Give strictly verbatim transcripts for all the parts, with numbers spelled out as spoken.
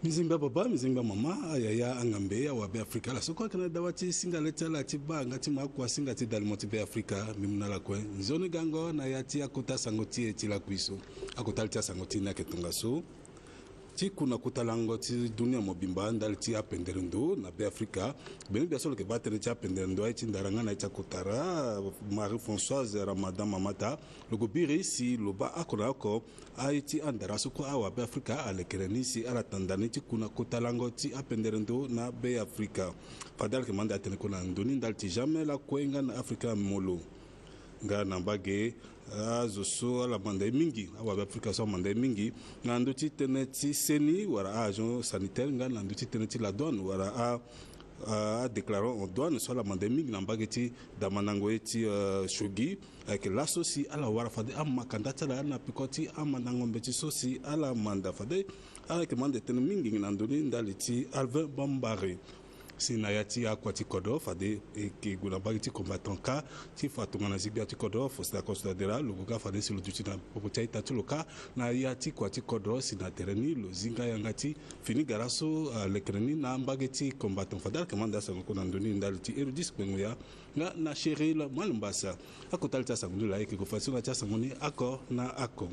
Mizingba papa, mizingba mama, ayaya, angambe, awa Be Afrika. Ala so kue ayeke na dawa ti singa le ti ala ti baa nga ti ma akua singa ti dalimo ti Be Afrika. Mbi mu na ala kue nzoni gango na ya ti akota sango ti e ti lakui so. Akota li ti asango ti e ni ayeke tongaso. Ti ku na kota lango ti dunia mobimba ndali ti apendere ndo na Be Afrika. Gbene gbia so lo yeke baa tënë ti apendere ndo aye ti ndara nga na aye ti akotara, Marie Françoise Ramadan Mamata, lo gue biri si lo baa oko na oko aye ti andara so kue awa Be Afrika alekere ni si ala tanda ni ti ku na kota lango ti apendere ndo na Be Afrika. Fade ala yeke ma ande atene kue na ndo ni ndali ti Jamais Lakue nga na Afrika Molo. Nga na mbage, azo so ala manda ye mingi, awa Be Afrika so amanda ye mingi na ndö ti tënë ti seni wala a-agent sanitaire nga na ndö ti tënë ti la douane wala a, a, adéclarant en douane so ala manda ye mingi na mbage ti damandango ye ti, eh, Shogi. Ayeke laso si ala wara fade amakanda ti ala na peko ti amandango mbeti so si ala manda. Fade ala yeke ma ande tënë mingi na ndö ni ndali ti Alvin Bambari. Si na ya ti akua ti kodro fade e yeke gue na mbage ti combattant kâ ti fa tongana zi-gbia ti kodro Faustin Archange Touadéra, lo gue kâ fade si lo duti na popo ti a-ita ti lo kâ na ya ti kua ti kodro si na tere ni lo zi nga yanga ti fini gara so, ah, lekere ni na mbage ti combattant. Fade ala yeke ma ande asango kue na ndö ni ndali ti Hérodice Kpengoya nga na Chéril Malumbasa. Akota li ti asango ni laa e yeke gue fade so na ya ti asango ni oko na oko.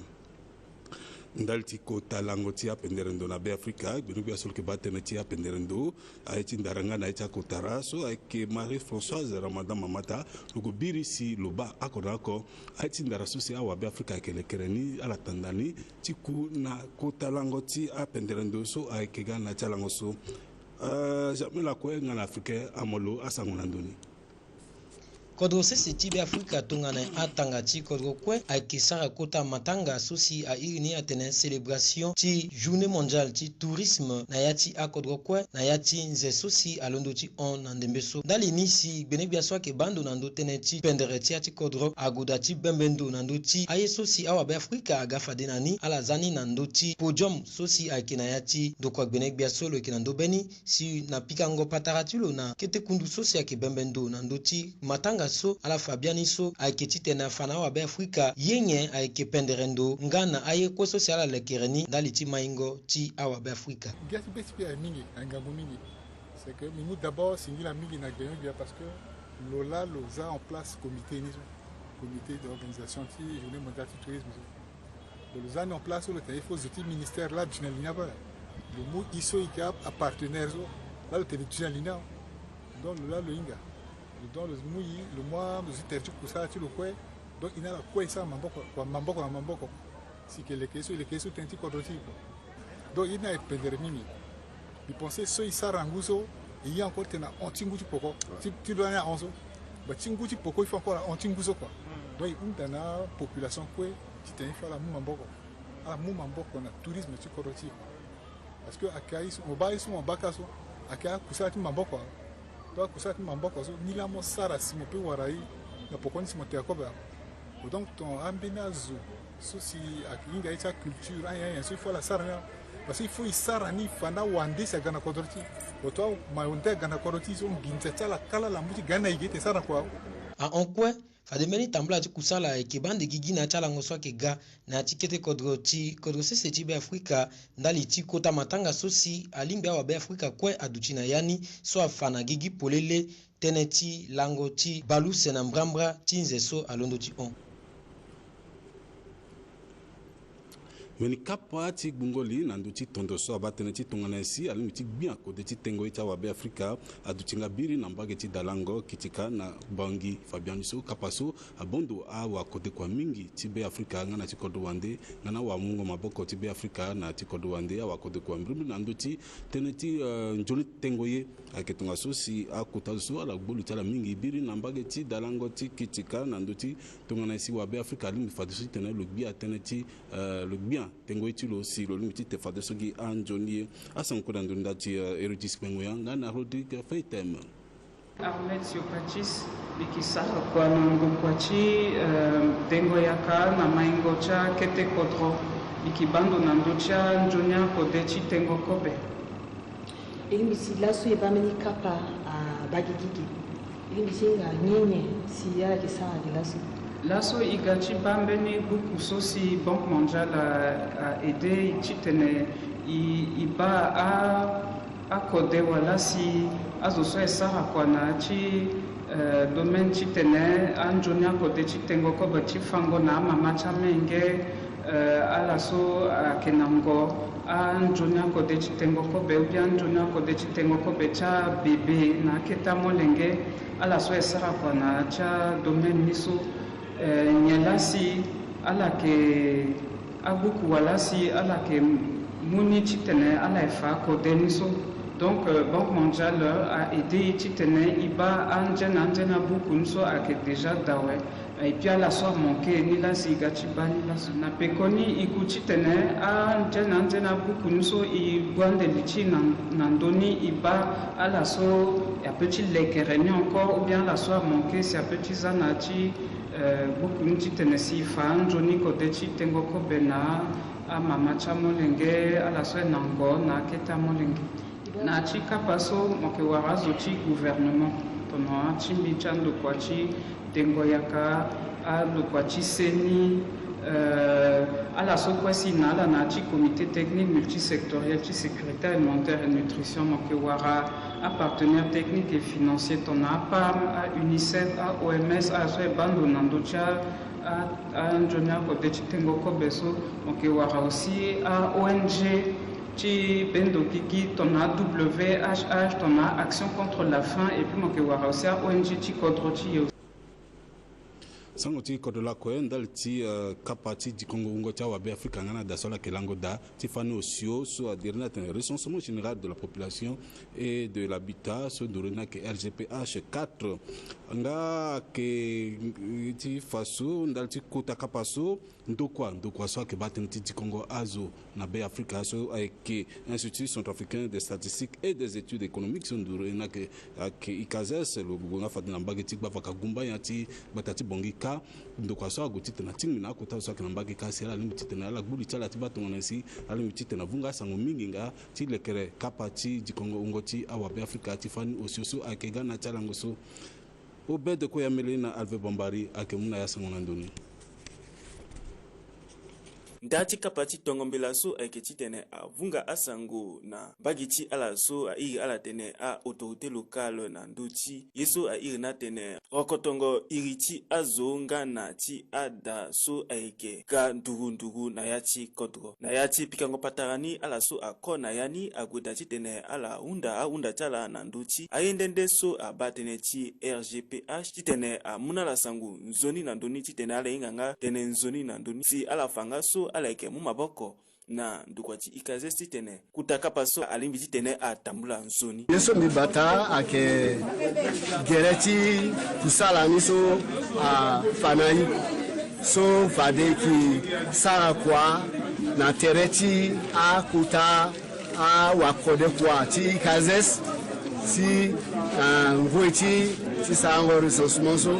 Ndali ti kota lango ti apendere ndo na Be Afrika, gbene gbia so lo yeke baa tënë ti apendere ndo aye ti ndara nga na aye ti akotara so ayeke Marie Françoise Ramadan Mamata, lo gue biri si lo baa oko na oko aye ti ndara so si awa Be Afrika ayeke lekere ni ala tanda ni ti ku na kota lango ti apendere ndo so ayeke ga na ya ti alango so. Ah, Jamais Lakue nga na Africain Amolo asango na ndo ni. Kodro sese ti Be Afrika tongana atanga ti kodro kue ayeke sara kota matanga so si a iri ni atene célébration ti Journée mondiale ti tourisme na ya ti akodro kue na ya ti nze so si alondo ti hon na ndembe so. Ndali ni si gbene gbia so ayeke baa ndo na ndö tënë ti pendere ti ya ti kodro ague daa ti bembe ndo na ndö ti aye so si awa Be Afrika aga fade na ni ala za ni na ndö ti podium so si ayeke na ya ti ndokua gbene gbia so lo yeke na ndö be ni. Si na pikango patara ti lo na kete kundu so si ayeke bembe ndo na ndö ti matanga so, ala fa biani so ayeke titene afa na awabe Afrika ye nyen ayeke pendere ndo nga na aye kue so si ala lekere ni ndali ti maingo ti awabe Afrika. Ngia ti be ti mbi aye mingi, aye ngangu mingi. C'est que mbi mu d'abord singila mingi na gbenyo-gbia parce que lo laa lo za en place comité ni so, comité d'organisation ti journée mondiale ti tourisme so. Lo za ni en place so lo tene il faut zo ti ministère laa duti na li ni ape. Lo mu e so e yeke apartenaire so laa lo tene duti na li ni awe. Donc lo laa lo hinga. Donc lo mu e, lo mu azo ti tere ti kusala ti lo kue. Donc e na ala kue e sara maboko, kua maboko na maboko. Si e yeke leke ye so, e leke ye so tënë ti kodro ti e kua. Donc e na e pendere mingi. Mbi pense so e sara na ngu so, e ye encore tena hon ti ngu ti poko ti, ti lo ni ahon so. Ba ti ngu ti poko il faut encore ahon ti ngu so kua. Donc e hunda na apopulation kue titene il faut ala mu maboko. Ala mu maboko na tourisme ti kodro ti e kua. Parce que ayeke aye so mo baa, aye so mo baa kâ so ayeke akusala ti maboko awe. Donc akusala ti maboko so nilaa mo sara si mo peut wara e na poko ni si mo teka kobe awe. Donc ton ambeni azo so si ayeke hinga ye ti aculture anyen anyen so il faut ala sara ni awe. Parce que il faut e sara ni e fa na wande si aga na kodro ti e. Oto awande aga na kodro ti e so nginza ti ala kala ala mu ti ga ni na e ge ti e sara na kua awe. Ahon kue. Fade mbeni tambula ti kusala ayeke baa ande gigi na ya ti alango so ayeke ga na ya ti kete kodro ti kodro sese ti Be Afrika ndali ti kota matanga so si alingbi awabe Afrika kue aduti na ya ni so afa na gigi polele tënë ti lango ti bale use na mbrambra ti nze so alondo ti hon. Mbeni kapa ti gbungo li na ndö ti tondo so abaa tënë ti tongana nyen si alingbi ti gbia kode ti tengo ye ti awabe Afrika aduti nga biri na mbage ti dalango Kitika na Bangui. Fa biani so kapa so abaa ndo awakodekua mingi ti Be Afrika nga na ti kodro wande nga na awamungo maboko ti Be Afrika na ti kodro wande. Awakodekua mbirimbiri na ndö ti tënë ti, eh, nzoni tengo ye. Ayeke tongaso si akota zo so ala gbu li ti ala mingi biri na mbage ti dalango ti Kitika na ndö ti tongana nyen si wabe Afrika alingbi fadeso titene lo gbia tënë ti, eh, lo gbia tengo ye ti lo si lo lingbi ti te fadeso gi anzoni ye. Asango kue na ndoni nda ti, eh, Hérodis Kpengoya nga na Rodrigue Feitem. Armet Siopatis, mbi yeke sara kua na ndokua ti, eh, dengo yaka na maingo ti akete kodro. Mbi yeke baa ndo na ndö ti anzoni akode ti tengo kobe. E lingbi si laso e baa mbeni kapa abaa gigi ge. E lingbi ti hinga nyen nyen si ala yeke sara gi laso. Laso e ga ti baa mbeni buku so si Banque Mondiale a, a aidé e titene e, e baa a, akode wala si azo so e sara kua na ya ti, eh, domaine titene anzoni akode ti tengo kobe ti fango na amama ti amenge, eh, ala so ayeke na ngo, anzoni akode ti tengo kobe, ou bien anzoni akode ti tengo kobe ti abebe na akete amolenge, ala so e sara kua na ya ti adomaine ni so. Eh, nyen laa si ala yeke abuku wala si ala yeke mu ni titene ala ye fa akode ni so. Donc, euh, Banque Mondiale a aidé e titene e baa anze na anze na abuku ni so ayeke déjà daa awe. Et puis ala so amanke ni laa si e ga ti baa ni laso. Na pekoni e ku titene anze na anze na abuku ni so e gue ande li ti e na, na ndö ni e baa ala so a peut ti lekere ni encore, ou bien ala so amanke si a peut ti za na ya ti Eh, buku ni titene si e fa anzoni kode ti tengo kobe na amama ti amolenge, ala so ayeke na ngo na akete amolenge. Na ya ti kapa so mo yeke wara azo ti gouvernement, tongana atingbi ti andokua ti dengo yaka, andokua ti seni, eh, ala so kue si e na ala na ya ti comité technique multisectoriel ti sécurité alimentaire et nutrition, mo yeke wara apartenaire technique et financier tongana aPAM, aUnicef, aOMS, ala so e baa ndo na ndö ti a, a, anzoni akode ti tengo kobe so. Mo yeke wara aussi aONG ti bendo gigi tongana aWHH, tongana Action contre la faim, et puis mo yeke wara aussi aONG ti kodro ti e. Sango ti kodro lakue ndali ti, eh, kapa ti dikongo wungo ti awabe Afrika nga na da so ala yeke lango daa ti fani osio so a iri ni atene recensement général de la population et de l'habitat so nduru ni ayeke R G P H quatre. Nga ayeke ti fa so ndali ti kota kapa so ndokua ndokua so ayeke baa tënë ti dikongo azo na Be Afrika so ayeke Institut Centrafricain des Statistiques et des Études Économiques so nduru ni ayeke, ayeke ICASEES, lo gue nga fade na mbage ti gbavaka gumba nya ti gbata ti Bangui kâ. Ndokua so ague titene atingbi na akota so ayeke na mbage kâ si ala lingbi titene ala gbu li ti ala ti baa tongana nyen si ala lingbi titene avunga asango mingi nga ti lekere kapa ti dikongo wungo ti awabe Afrika ti fani osio so ayeke ga na ya ti alango so. Obed Koyamele na Alve Bambari ayeke mu na ya sango na ndö ni. Nda ti kapa ti tongo mbela so ayeke titene avunga asango na mbage ti ala so a iri ala tene a-autorité locale na ndö ti ye so a iri ni atene rokotongo iri ti azo nga na ti ada so ayeke ga nduru nduru na ya ti kodro. Na ya ti pikango patara ni, ala so ako na ya ni ague daa titene ala hunda ahunda ti ala na ndö ti aye nde nde so abaa tënë ti R G P H titene amu na ala sango nzoni na ndö ni titene ala hinga nga tënë nzoni na ndö ni si ala fa nga so ala yeke mu maboko na ndokua ti ICASEES titene kota kapa so alingbi titene atambula nzoni. Ye so mbi bata ayeke gere ti kusala ni so afa na e so fade e ke sara kua na tere ti akota awakode kua ti ICASEES si na ngoi ti, ti sarango recensement so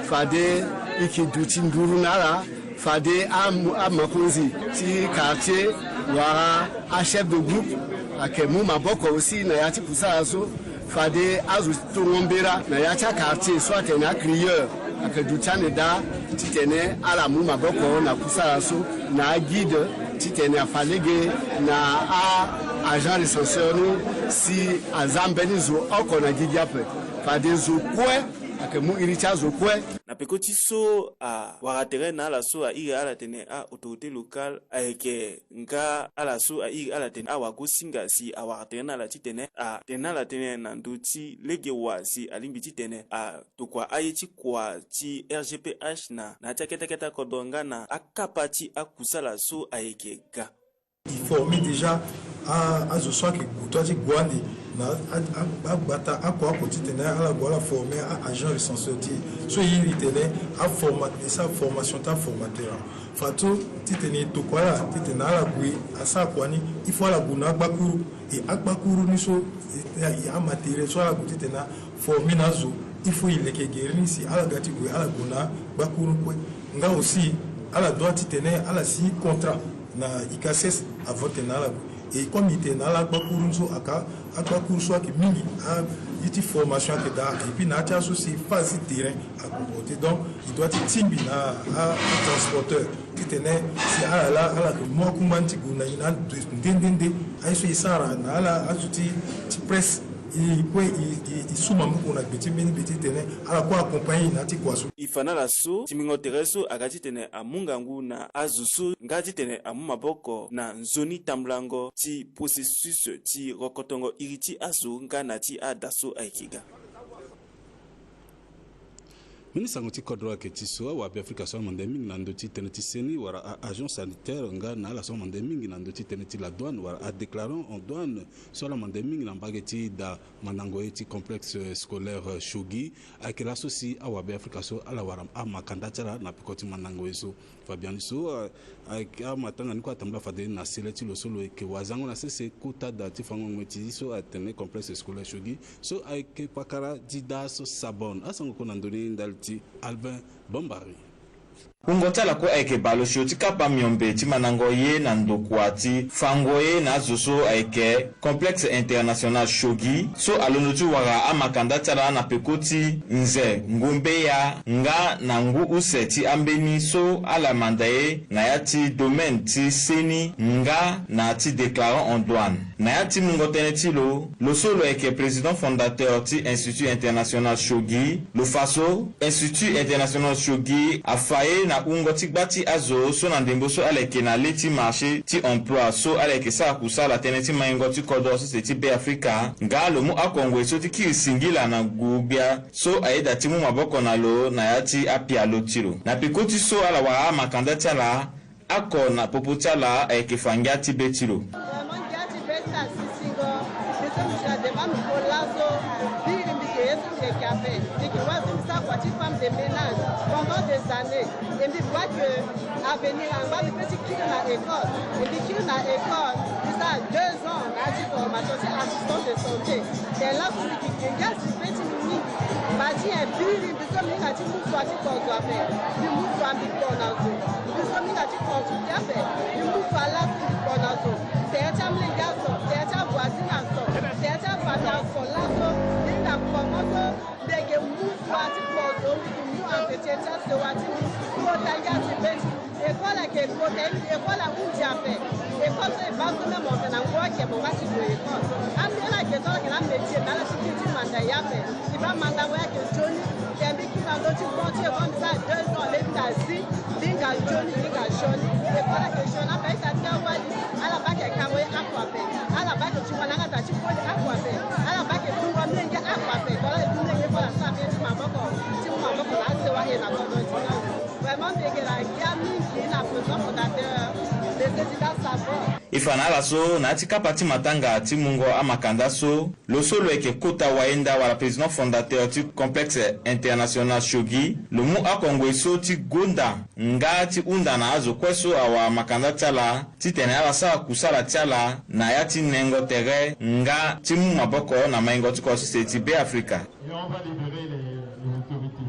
fade e ke duti nduru na ala. Fade a, amakonzi ti quartier wala achef de groupe ayeke mu maboko aussi na ya ti kusala so. Fade azo ti tongo mbela na ya ti aquartier so atene acrieur ayeke duti ande daa titene ala mu maboko na kusala so, na aguide titene afa lege na a-agent recenseur ni si aza mbeni zo oko na gigi ape. Fade zo kue ayeke mu iri ti azo kue. Na peko ti so awara tere na ala so a iri ala tene a-autorité locale ayeke nga ala so a iri ala tene awagosinga si awara tere na ala titene atene na ala tënë na ndö ti lege wa si alingbi titene atokua aye ti kua ti R G P H na, na ya ti akete akete akodro nga na akapa ti akusala so ayeke ga. E former déjà a, azo so ayeke gue, ti gue ande na a, a, agbata oko oko titene ala gue ala former a-agent recenseur ti e. So e iri tene aforma, e sara formation ti aformateur. Fadeso titene e tokua ala titene ala gue asara kua ni, il faut ala gue na agbakuru. E agbakuru ni so, e, e, amatériel so ala gue titene aformer na azo, il faut e leke gere ni si ala ga ti gue ala gue na agbakuru kue. Nga aussi ala doit titene ala signer contrat na ICASEES avant titene ala gue. Et comme i tene na ala agbakuru so aka, agbakuru so ayeke mingi, a, ye ti formation ayeke daa, et puis na ya ti azo si phase ti terrain akomporte. Donc i doit ti tingbi na a, atransporteur titene si ala laa ala yeke mu akungba ni ti gue na nde nde nde. Aye so e sara na ala azo ti, ti presse, e kue e, e, e su maboko na gbe ti mbeni be titene ala kue accompagner na ya ti kua so. E fa na ala so tingbingo tere so aga titene amu ngangu na azo so nga titene amu maboko na nzoni tambulango ti processus ti rokotongo iri ti azo nga na ti ada so ayeke ga. Mbeni sango ti kodro ayeke ti so awabe Afrika so amande mingi na ndö ti tënë ti seni wala a-agent sanitaire nga na ala so amande mingi na ndö ti tënë ti la douane wala adéclarant en douane so ala mande mingi na mbage ti da mandango ye ti complexe scolaire Shogi. Ayeke laso si awabe Afrika so ala wara amakanda ti ala na peko ti mandango ye so. Fabian so, a, a, amatanga ni kue atambula fade na sele ti lo so lo yeke wazango na sese kota da ti fango ngoi ti so atene complexe scolaire Shogi so ayeke pakara Didas Sabon. Asango kue na ndoni ndali ti Alvin Bombari. Wungo ti ala kue ayeke bale osio ti kapa miombe ti mandango ye na ndokua ti fango ye na azo so ayeke Complexe International Shogi so alondo ti wara amakanda ti ala na peko ti nze ngombeya nga na ngu use ti ambeni so ala manda ye na ya ti domaine ti seni nga na ti déclarant en douane. Na ya ti mungo tënë ti lo, lo so lo yeke président fondateur ti Institut International Shogi, lo fa so Institut International Shogi afa ye na wungo ti gba ti azo so na ndembo so ala yeke na le ti marché ti emploi so ala yeke sara kusala tënë ti maingo ti kodro sese ti Be Afrika, nga lo mu akongwe so ti kiri singila na gu gbia so ayeda ti mu maboko na lo na ya ti apialo ti lo. Na peko ti so ala wara amakanda ti ala, oko na popo ti ala ayeke fa ngia ti be ti lo. Vraiment ngia ti be ti asisingo. Mbi so mbi ga deba mbi ko laso. Biri mbi ke ye so mbi yeke ape. Mbi ke wâ so mbi sara kua ti femme de ménage pendant des années. Et mbi voit que avenir angba mbi peut ti kiri na école. Et mbi kiri na école. Mbi sara deux ans na ya ti formation ti assistant de santé. Et laso mbi ke ngia si be ti mbi mingi. Mba ti nyen? Biri mbi so mbi hinga ti mu sua ti kozo ape. Mbi mu sua mbi ko na zo. Mbi so mbi hinga ti consulter ape. Mbi mu sua laso mbi ko na zo. Tere ti amolenge aso, tere ti avoisine aso, tere ti afamille aso laso. Mbi hinga comment so mbi yeke mu sua ti kozo, mbi yeke mu entretien ti asewa ti mbi. Kota ngia ti be ti mbi. École ayeke kota ye, école ahunzi ape. École so e baa so même mo yeke na ngu ayeke mo nga ti gue école. Ambeni ala yeke so ala yeke na amétier me ala ti kiri ti manda ye ape. E baa mandango ye ayeke nzoni. Te mbi kiri na ndö ti banc ti école mbi sara deux ans, lê mbi na zi. Mbi hinga nzoni, mbi hinga sioni. École ayeke sioni ape, aita ti awali. Ala baa ayeke kango ye oko ape. Ala baa ayeke ti wani angata ti koli oko ape. Ala baa ayeke tungo amolenge oko ape. Tongana ala ye tungo amolenge, école asara bien ti maboko. Ti mu maboko na asewa e na kodro ti ni. Vraiment mbi yeke na ngia mingi na président fondateur, le président Sabon. E fa na ala so na ya ti kapa ti matanga ti mungo amakanda so, lo so lo yeke kota wayenda wala président fondateur ti Complexe International Shogi, lo mu akongwe so ti gonda nga ti hunda na azo kue so awara makanda ti ala titene ala sara kusala ti ala na ya ti nengo tere nga ti mu maboko na maingo ti kodro sese ti Be Afrika. Et on va libérer les, les autorités.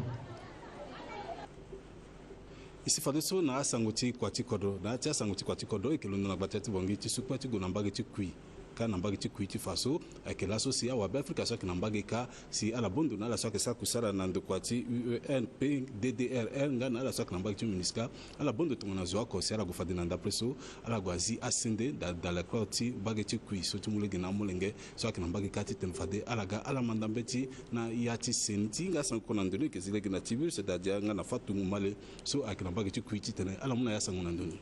E si fadeso na asango ti kua ti kodro. Na ya ti asango ti kua ti kodro, e yeke londo na gba ti ya ti Bangui ti su kue ti gue na mbage ti Kui. Kâ na mbage ti Kui ti fa so, ayeke laso si awabe Afrika so ayeke na mbage kâ, si ala bondo na ala so ayeke sara kusala na ndokua ti U E N P D D R R nga na ala so ayeke na mbage ti MINUSCA, ala bondo tongana zo oko si ala gue fade na ndapre so, ala gue azi asende da, da lakol ti mbage ti Kui so ti mu lege na amolenge so ayeke na mbage kâ titene fade ala ga ala manda mbeti na ya ti seni. Ti hinga asango oko na ndo ni e yeke zi lege na Tibulus Dadia nga na Fatou Ngumale so ayeke na mbage ti Kui titene ala mu na ya asango na ndo ni.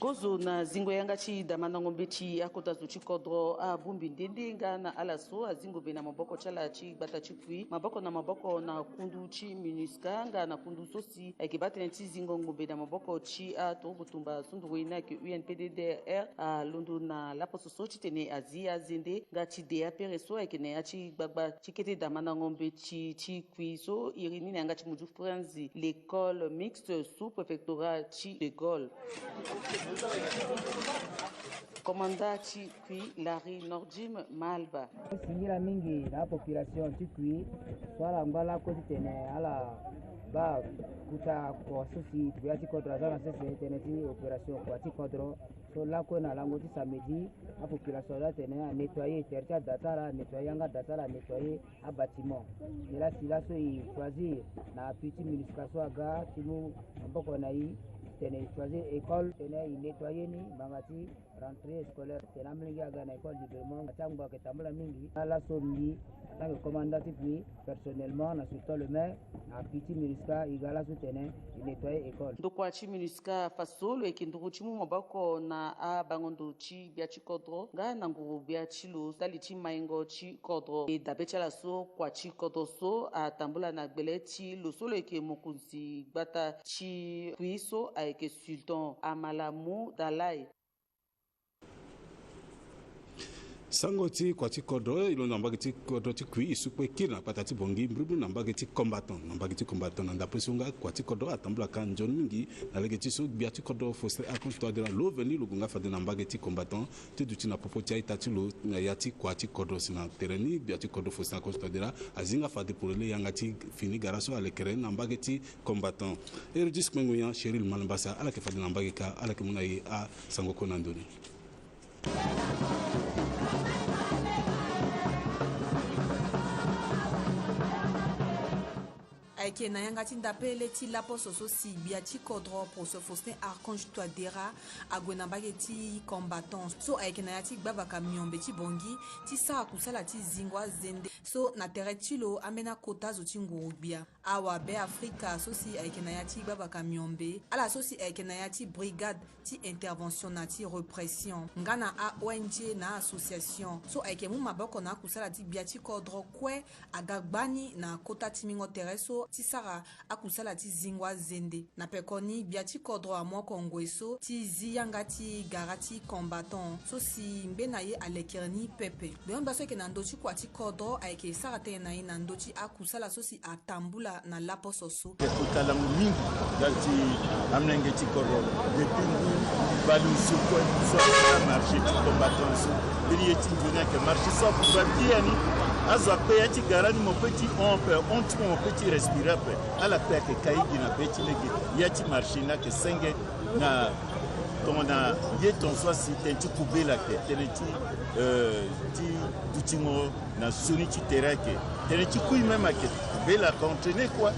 Kozo na zingo yanga ti da mandango mbeti akota zo ti kodro abongbi nde nde nga na ala so azi ngombe na maboko ti ala ti gbata ti Kui, maboko na maboko na kundu ti MINUSCA nga na kundu so si ayeke baa tënë ti zingo ngombe na maboko ti aturugu tumba sunduru ye ni ayeke U N P D D R, alondo na laposo so titene azi azende nga ti de apere so ayeke na ya ti gbagba ti kete da mandango mbeti ti Kui so iri ni na yanga ti muzu franzi, l'école mixte sous-préfectorale ti De Gaulle. Komanda ti Kui Larry Nordim Malba. Singila mingi na apopulation ti Kui so ala ngba lakue titene ala baa kota kua so si ya ti kodro aza na sese tënë ti opération kua ti kodro. So lakue na lango ti samedi, apopulation aza tene anettoyer tere ti ada ti ala, anettoyer yanga ada ti ala, anettoyer abâtiment. Nilaa si laso e choisir na appui ti MINUSCA so aga ti mu maboko na e titene e choisir école titene e nettoyer ni ngbanga ti rentrée scolaire titene amolenge aga na école librement. Ati angba ayeke tambula mingi. Ala so mbi, en tant que commandant ti Kui, personnellement na surtout le maire, na appui ti MINUSCA, e ga laso titene e nettoyer école. Ndokua ti MINUSCA fa so lo yeke nduru ti mu maboko na abango ndo ti gbia ti kodro nga na nguru gbia ti lo sali ti maingo ti kodro. E dabe ti ala so kua ti kodro so atambula na gbele ti lo so lo yeke mokonzi gbata ti Kui so ayeke Sultan Amalamu Dalai. Sango ti kua ti kodro, e londo na mbage ti kodro ti Kui, e su kue kiri na kpata ti Bangui, mbrimbri na mbage ti Combattant. Na mbage ti Combattant na ndapre so nga kua ti kodro atambula ka nzoni mingi na lege ti so gbia ti kodro Faustin Archange Touadéra lo veni lo gue nga fade na mbage ti Combattant ti duti na popo ti a-ita ti lo na ya ti kua ti kodro. Si na tere ni gbia ti kodro Faustin Archange Touadéra azi nga fade polele yanga ti fini gara so alekere na mbage ti Combattant. Hérodis Kpengo Yan, Cheryl Malembasa, ala yeke fade na mbage ka, ala yeke mu na e asango kue na ndo ni. Ayeke na yanga ti ndapele ti laposo so si gbia ti kodro Professeur Faustin Archange Touadéra ague na mbage ti Combattant so ayeke na ya ti gbavaka miombe ti Bangui ti sara kusala ti zingo azende. So na tere ti lo ambeni akota zo ti nguru-gbia awa Beafrika so si ayeke na ya ti gbavaka miombe, ala so si ayeke na ya ti brigade ti intervention na ti répression nga na a-O N G na association so ayeke mu maboko na akusala ti gbia ti kodro kue aga gbani na kota ti mingo tere so ti sara akusala ti zingo azende. Na pekoni gbia ti kodro amu oko ngoi so ti zi yanga ti gara ti Combattant so si ngbene ye alekere ni pepe. Gbenyo-gbia so ayeke na ndö ti kua ti kodro ayeke sara tënë na e na ndö ti akusala so si atambula na laposo so. Kota lango mingi nga ti amolenge ti kodro. Depuis ngu baleuse kue so asara marché ti Combattant so, mbeni ye ti nzoni ayeke marché so abuba ti ya ni. Azo akpe ya ti gara ni, mo pe ti hon ape, hon ti mo, mo pe ti respirer ape. Ala kpe ayeke kai gi na be ti lege. Ya ti marché ni ayeke senge na tongana ye tongaso asi tënë ti kubela ayeke tënë ti, euh, ti dutingo na sioni ti tere ayeke, tënë ti kui même ayeke, kubela ayeke entraîner kua.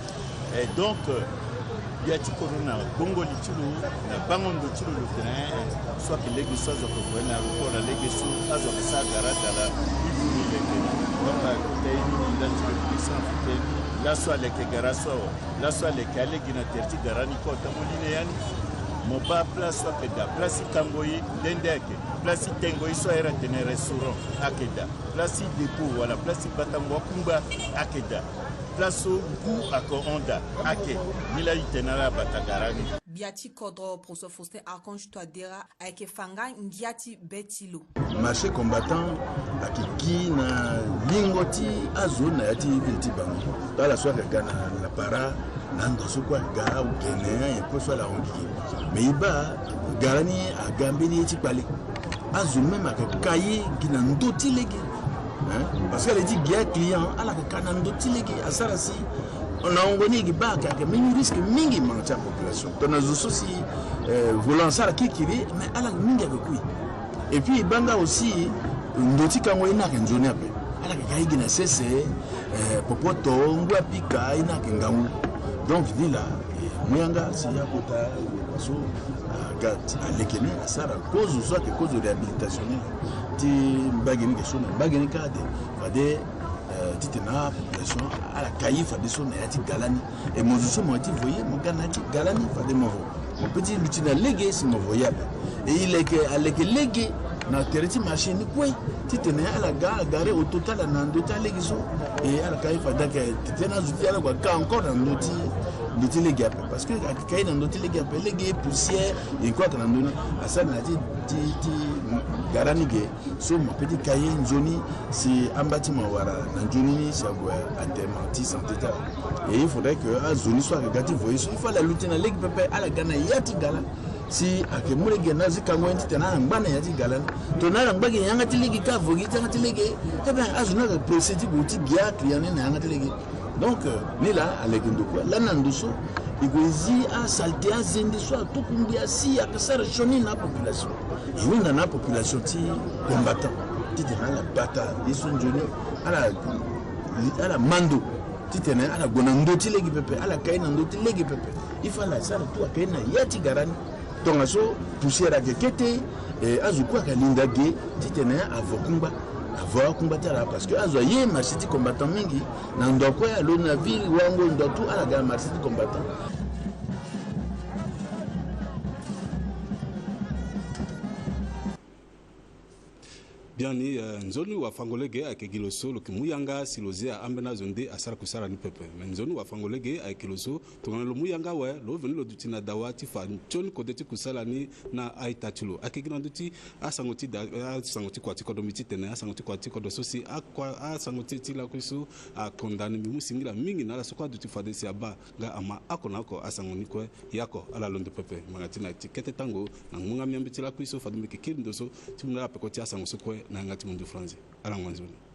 Et donc, euh, gbia ti kodro na gbongo li ti lo, na bango ndo ti lo, lo tene, eh, so ayeke lege so azo ayeke gue na aéroport na lege so azo ayeke sara gara dala. Ibu ni leke. Donc, ayeke kota ye ni, ni nda ti lo puissant africain. Laso aleke gara so awe. Laso aleke alege na tere ti gara ni kue atango li na ya ni. Mo baa place so ayeke daa, place ti kango ye nde nde ayeke, place ti tengo ye so ahiri atene restaurant ayeke daa, place ti dépôt wala place ti batango akungba ayeke daa, place so ngu ayeke hon daa ayeke. Ni laa e tene ala bata gara ni. Gbia ti kodro Professeur Faustin Archange Touadéra ayeke fa nga ngia ti be ti lo. Marché Combattant ayeke gi na lingo ti azo na ya ti ville ti Bangui. Ala so ayeke ga na Lapara, na ando so kue ayeke ga, Ogene, ayen kue so ala hon gigi. Mais e baa gara ni aga mbeni ye ti kpale. Azo même ayeke ka ye gi na ndö ti lege. Hein? Parce que ala ye ti gi aclient, ala yeke ka na ndö ti lege, asara si na hongo ni e yeke baa ayeke, ayeke mbeni risque mingi manga ti apopulation. Tongana zo so si, eh, volant asara kirikiri, mais ala mingi ayeke kui. Et puis e baa nga aussi, ndo ti kango ye ni ayeke nzoni ape. Ala yeke ka ye gi na sese, eh, popoto, ngu apika, ye ni ayeke ngangu. Donc ni laa, eh, mu yanga si akota, eh, so, ah, ga ti aleke ni asara kozo so ayeke kozo réhabilitation ni laa. Ti mbage ni yeke so na mbage ni kâ ate, fade, eh, titene apopulation ala ka ye fadeso na ya ti ga lani. E mo zo so mo yeke ti vo ye, mo ga na ya ti ga lani fade mo vo. Mo pe ti luti na lege si mo vo ye ape. E e leke, aleke lege na tere ti marché ni kue, titene ala ga, ala gare auto ti ala na ndö ti alege so. E ala ka ye fade ayeke titene azo ti ala gue aka encore na ndö ti, ndö ti lege ape. Parce que ayeke ka ye na ndö ti lege ape, lege poussière, e kue ayeke na ndö ni. Asara na ya ti, ti, ti gara ni ge. So mo pe ti ka ye nzoni si amba ti mo awara na nzoni ni si ague atema ti santé ti ala. Et il faudrait que azo ni so ayeke ga ti vo ye so, il faut ala luti na lege pepe, ala ga na ya ti ga la. Si ayeke mu lege na azo ti kango ye ni titene ala ngba na yanga ti gala ni. Tongana ala ngba gi na yanga ti lege ka avo gi ti yanga ti lege, eh ben, azo ni ayeke pressé ti gue ti gi aclient ni na yanga ti lege. Donc, euh, ni laa aleke ndo kue. Lani na ndo so e gue e zi asaleté, azende so atuku mbi asi, ayeke sara sioni na apopulation. E hunda na apopulation ti combattant titene ala bata ye so nzoni, ala, ala ma ndo titene ala gue na ndö ti lege pepe, ala kai na ndö ti lege pepe. Il faut ala sara tout, akai na ya ti gara ni. Tongaso poussière ayeke kete, eh, azo kue ayeke linda ge titene avo kungba, avo akungba ti ala, parce que azo aye marché ti combattant mingi. Na ndo kue alondo na ville, wango ndo tout ala ga na marché ti combattant. Biani, eh, nzoni wafango lege ayeke gi lo so lo yeke mu yanga si lo zia ambeni azo nde asara kusala ni pepe. Me nzoni wafango lege ayeke lo so tongana lo mu yanga awe, lo veni lo duti na dawa ti fa sioni kode ti kusala ni na a-ita ti lo. Ayeke gi na ndö ti asango ti da, asango ti kua ti kodro, mbi titene asango ti kua ti kodro so si akua, asango ti, ti lakui so akonda ni. Mbi mu singila mingi na ala so kue aduti fade si abaa nga ama oko na oko asango ni kue. Ya oko, ala londo pepe ngbanga ti na ti kete tango na ngbonga miambe ti lakui so fade mbi yeke kiri ndo so ti mu na ala peko ti asango so kue na yanga ti mundu français. Ala ngba nzoni.